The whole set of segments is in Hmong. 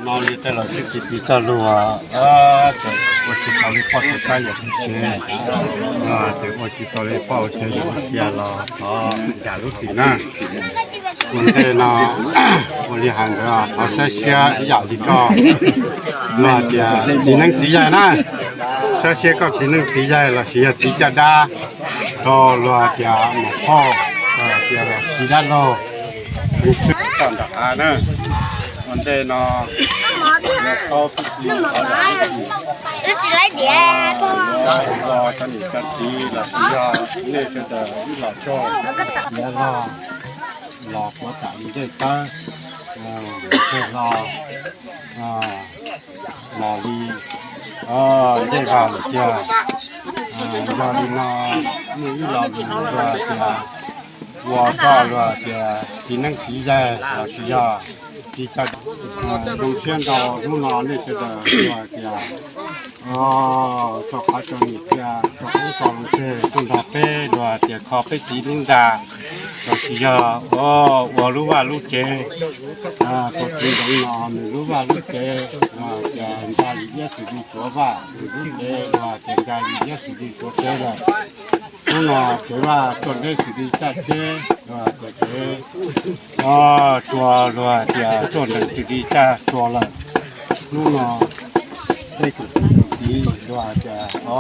Ua li tej los tsis tsis txog luag, ua tsis tau li poj tsis tab yam tsis tsev, ces ua tsis tau li poj ua tsev yam tiag los thov zam lub txim na. Ua ntej no ua li hais ntawd thov saib siab ib yam li koj, luag tias txiv neeb txiv yaig na, saib siab koj txiv neeb txiv yaig los sis yog txiv caj dab rau luag tias mus phauj, tias txiv dab laug, tsis txawj nram hav na. Ua ntej no tau pib txiv los tau niam tau txiv los sis yog nej sawv daws ib los tsaug, tiav los los puav tam li ncej tawb, ncej los los li ncej vag lawm tiag. Yog li no nej ib los lus luag tias ua txoj luag tias txiv neeb txiv yaig los sis yog txiv caj dab, zoo siab ntau hnub no nej sawv daws luag tias tso qhov tso niam thiab tso qub tso loo tseg tuaj nrog peb luag tias kho peb txiv lub nra los sis yog ua lub vaj lub tsev. Tus txiv ntxoov no nws lub vaj lub tsev luag tias nra li iab xws li tuav vaj, nws lub tsev luag tias nra li iab xws li tuav tsev lawm. Hnub no tsev vaj tuaj ntev xws li caj tsev, luag tias tsev tsua luag tias tuaj ntees xws li caj tsua lawm. Hnub no tej tus txiv luag tias o,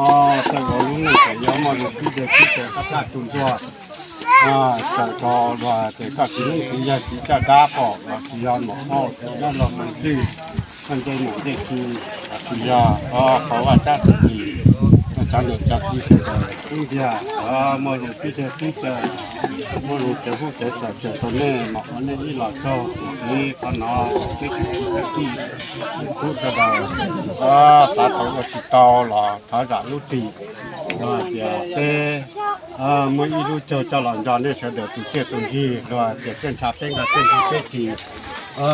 tej ua lub neej tseem yuav muaj lus sib deg sib tw qab qab tu ntuag, txawm rau luag tias koj txiv neeb txiv yaig txiv caj dab pom los sis yog nom phauj txiv dab laug mus twj, koj ncej nom ncej tswv los sis yog qhov vaj tsab tus txim, cov niam cov txiv sawv daws xub ntiag muaj lus sib deg sib tw, muaj lus tsev hub tsev xaws tsev rau nej mas qhov nej ib los tsaug tus txiv qhov no peb tij tub sawv daws xav xav ua tsis tau los thov zam lub txim. Yog tias peb muaj ib lub caug coj los nco nej sawv daws tus txiaj tus ntsig, luag tias txiaj ntsha peb nkag txiaj ntsig peb ris,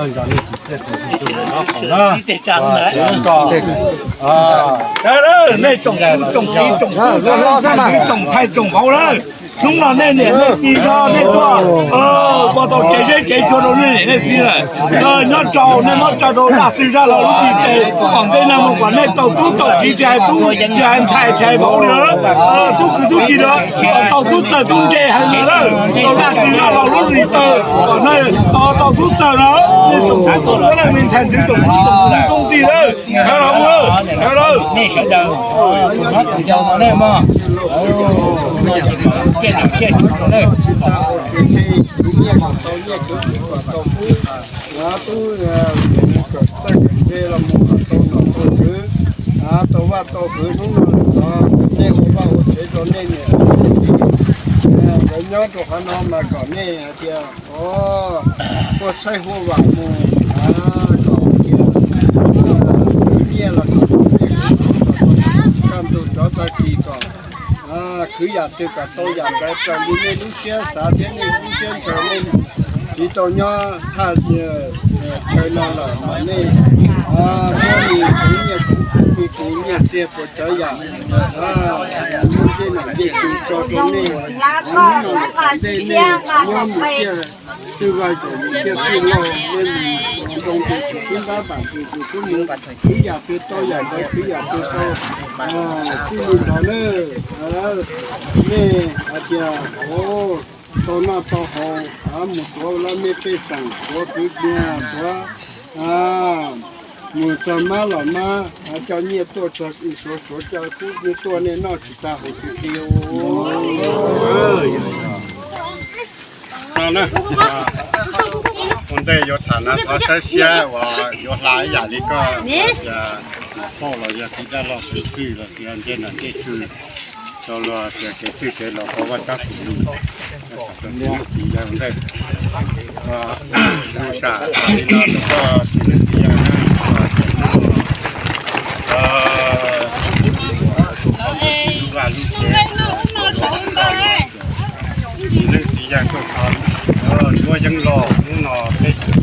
nco nej tus txiaj tus ntsig tus lawm ob qhov na. Nej tsoom tub tsoom kiv tsoom tub tsoom ntxhais tsoom vauv lawm, hnub no nej niam nej txiv no nej tuaj ua tau tsev zeb tsev tsua rau nej niam nej txiv lawm. Nyob rau nej muab tso rau zaj txwg zaj laug lub ntiv tes, tom ntej no mus kom nej tau tub tau kiv tsis hais tub tsis hais ntxhais tsis hais vauv li, tub kwv tub tij lawm, tau tub txawg tub ntse heev lawm, tau zaj txwg zaj laug lub ntiv tes kom nej tau tub txawg no. Nej tsoom tub tsoom ntxhais tsoom vauv tsoom tij lawm, sawv daws, sawv daws, nej sawv daws tus nyob tus yau no nej mog, tej lam siaj tsuv rau nej. Tub kawm txawj kawm ntse los mus kom tau nom tau tswv, tau vaj tau hwv hnub no, nej ua vaj ua tsev rau nej niam nkawd nyob rau qhov no mas kom nej hais tias o, huaj tshaib huaj vam mus, kom tias nyiaj los kom nej kaj ntug cov tag kis kom khwv yam twg kom tau yam ntawd raws li nej lub siab xav thiab nej lub siab ntshaw. Nej tsis tau nyob thaj chaw no lawm mas nej muab nws kuv nyiaj kuv txiag puas tsav yam, muaj ncej nom ncej tswv tso rau nej, hnub no lawm tom ntej nej nyob mus thiaj txwj vaj zaum mus thiaj txwj laug, nej mus zoo tus sim xub ntab pam tus sim xub mus, khwv yam twg tau yam ntawd khwv yam twg tau txij li ntawd na. Nej hais tias tau noj tau haus, mus tuav lab mej pej xeem, tuav kwv txhiaj, tuav mus txog mab los mab, coj nyiaj tuaj txog suav suav coj kub tuaj nej noj tsis tag haus tsis qi. Ua ntej yuav tham no thov saib siab uas yuav hla ib yam li koj tias, phauj los yog txiv dab laug txiv txwj los tias ncej nom ncej tswv, rau luag tias kev txwj kev laus qhov vaj tsab tus lus, txiv neej txiv yaig ua ntej. Lus sam tham li no rau koj txiv neej txiv yaig na, lub vaj lub tsev, txiv neej txiv yaig tuaj kho, muab yeeb loj hnub no peb tug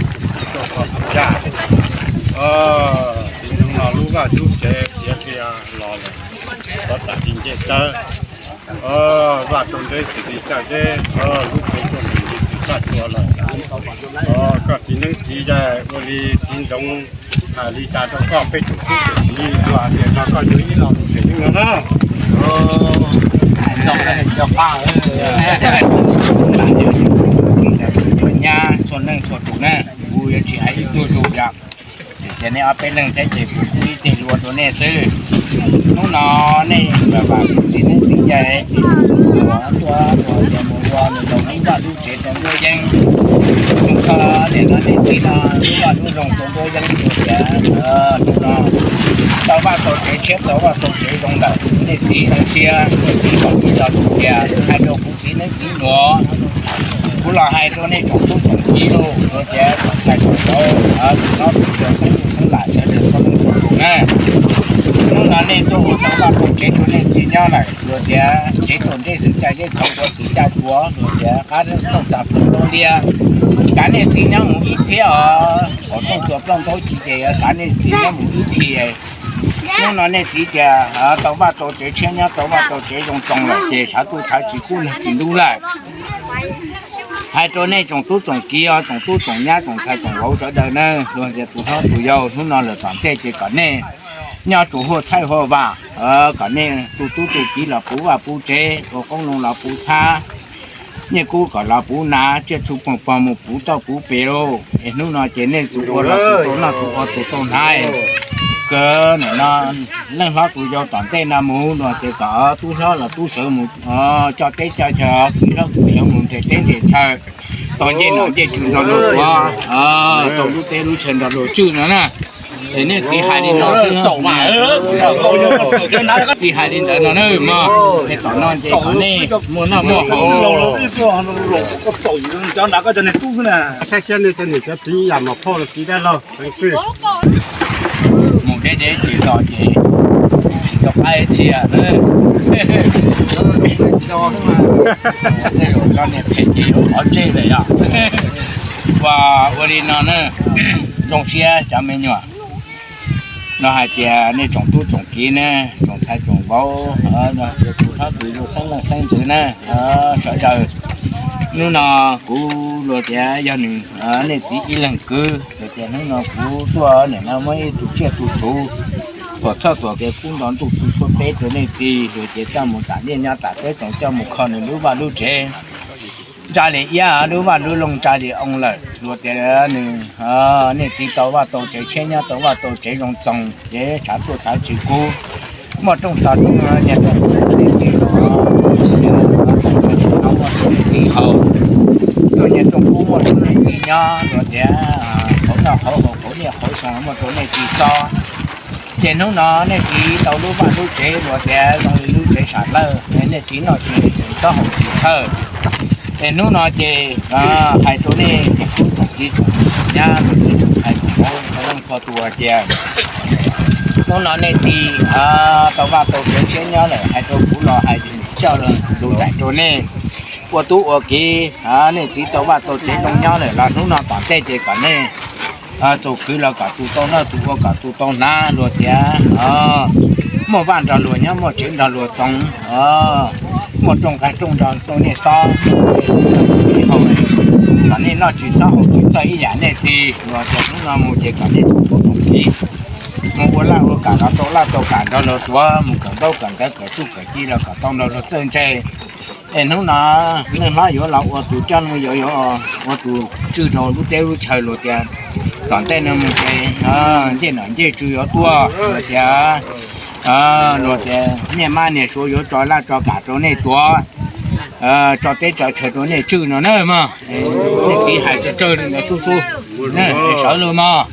tuaj kho tus yaj, txiv neej no lub vaj lub tsev tiav tias los lawm, thov tam sim ncej tawb, vaj rau nreb xws li caj zeb, lub tsev tuaj nws li xws txaj tsua lawm. Koj txiv neej txiv yaig ua li txiv ntxoov Hais li cas rau koj peb tug xib hwb li, yog tias nrog koj yuav ib lo tus tsev neeg no na. Cov paj, nyab txhua leej txhua tus na, kuv yuav tsis hais ib tug zug yom. Ces nej ob peb leeg thiab ces kuv kuj ib teg ua rau nej xwb. Hnub no nej ua vaj ua tsev neeg txiv yaig ces tuaj ua tias mus ua nws lub vaj lub tsev rau nruab yeeb. Hnub no nej txiv no lub vaj lub zoo rau nruab yeeb tias hnub no tau vaj tau tsev tshiab tau vaj tau tsev zoo lawm, nej txiv zoo siab, nej txiv kom txiv los tias hais rau kuv txiv neeb txiv nuav, kuv los hais rau nej tsoom tub tsoom kiv lauj, luag tias tsoom ntxhais tsoom vauv, tsoom hlob tsoom yau, xeeb ntxwv xeeb lam sawv daws txhua leej txhua tus na. Hnub no nej tuaj ua tau vaj tau tsev rau nej txiv nyob lawm, luag tias tsev txaus ntej xwb caj zeb khov ua xwm caj tuav, luag tias qab rooj tag plooj liab, kav nej txiv nyob mus ib txhiab os, qhov rooj txuas plooj ntaub ci ces kav nej txiv nyob mus ib txhis. Hnub no nej txiv tias tau vaj tau tsev tshiab nyob tau vaj tau tsev zoo txoos lawm ces tshav tuaj tshav tsis kub nag tsis ntub lawm. Hais rau nej tsoom tub tsoom kiv os, tsoom tub tsoom nyab tsoom ntxhais tsoom vauv sawv daws na, luag tias tus hlob tus yau hnub no lawm tom ntej ces kom nej nyob tsuas huaj txhaij huaj vam, kom nej tus tub tus kiv los puv vaj puv tsev, ua qoob loo los puv txhab, nyiaj kub kom los puv hnav, tsiaj txhu poog pog mus puv toj puv pes lauj. Es hnub no ces nej tus ua los tus tau noj tus ua tus tau hnav. Kawg nim no leej hlob tus yau tom ntej no mus no ces kom tub hlob los tub sawv mus coj teb coj chaw, tub hlob tub sawv mus nres teb nres chaw, tau ncej nom ncej tswv nrog luag tuav, tau lub teb lub chaw nrog luag tswj no na. Es nej txiv hais li no, txiv hais li ntawd no na mog. Es tom no ces kom nej muaj noj muaj haus. Saib siab nej cov niam cov txiv yam mos phauj los txiv dab laug. Mus deb deb ces los ces tsis tau qab txhia. Tej zaum cov niam phem ces yuav qhov tseg lawm yog. Ua, ua li no na, zoo siab cov me nyuam. No hais tias nej tsoom tub tsoom kiv ne, tsoom ntxhais tsoom vauv, tus hlob tus yau xeeb leej xeeb ntxwv na, sawv daws. Hnub no kuv luag tias yog nws, nej txiv ib leeg kwv, luag tias hnub no kuv tuaj nim no muab ib tug tsiaj tug txhuv tuam txhoj tuam kev kub nto ntuj txug suab peb rau nej txiv, luag tias coj mus tam niaj nyob tam peb tsoom coj mus kho nws lub vaj lub tsev. Ntsa li iab lub vaj lub loog ntsa li oo lawm, luag tias nws, nej txiv tau vaj tau tsev tshiab nyob tau vaj tau tsev zoo txoos ces tshav tuaj tshav tsis kub, muaj rooj tog rooj nyias rooj kuv txiv los, muaj rau nej txiv haus, rooj nyias rooj kub muaj rau nej txiv nyob, luag tias qhauv noj qhauv haus qhauv nyiaj qhauv zoo muaj rau nej txiv xob. Ces hnub no nej txiv tau lub vaj lub tsev luag tias zoo li lub tsev sam lawj, nej txiv noj tsis txob haus tsis txhawj. Es hnub no ces hais rau nej tsoom tub tsoom kiv tsoom nyab tsoom txiv tsoom ntxhais tsoom vauv txhua leej txhua tus tias hnub no nej txiv tau vaj tau tsev tshiab nyob lawm, hais rau kuv los hais coj lus daim rau nej ua tub ua kiv, nej txiv tau vaj tau tsev zoo nyob lawm los hnub no tom ntej ces kom nej txus khwv los kom txus tau noj, txus ua kom txus tau hnav, luag tias muaj vaj nrog luag nyob, muaj tsev nrog luag txoos, muaj rooj nqaij rooj nrog rau nej xob, kom nej noj tsis txob haus tsis txhawj ib yam nej txiv. Luag tias hnub no mus ces kom nej tsoom tub tsoom kiv mus ua laj ua kam los tau laj tau kam nrog luag tuav, mus kawm ntaub kawm ntawv kawm txuj kawm ci los kom tau nrog luag txawj ntse. Es hnub no leej hlob yuav los ua tus coj, yuav ua tus tswj rau lub teb lub chaw, luag tias tom ntej no mus ces ncej nom ncej tswv yuav tuaj, luag tias, luag tias niaj hmab niag suav yuav tso laj tso kam rau nej tuav, tso teb tso chaw rau nej tswj no na mog. Nej txiv hais tsawg tsawg li ntawd xub xub, sawv lawm mog.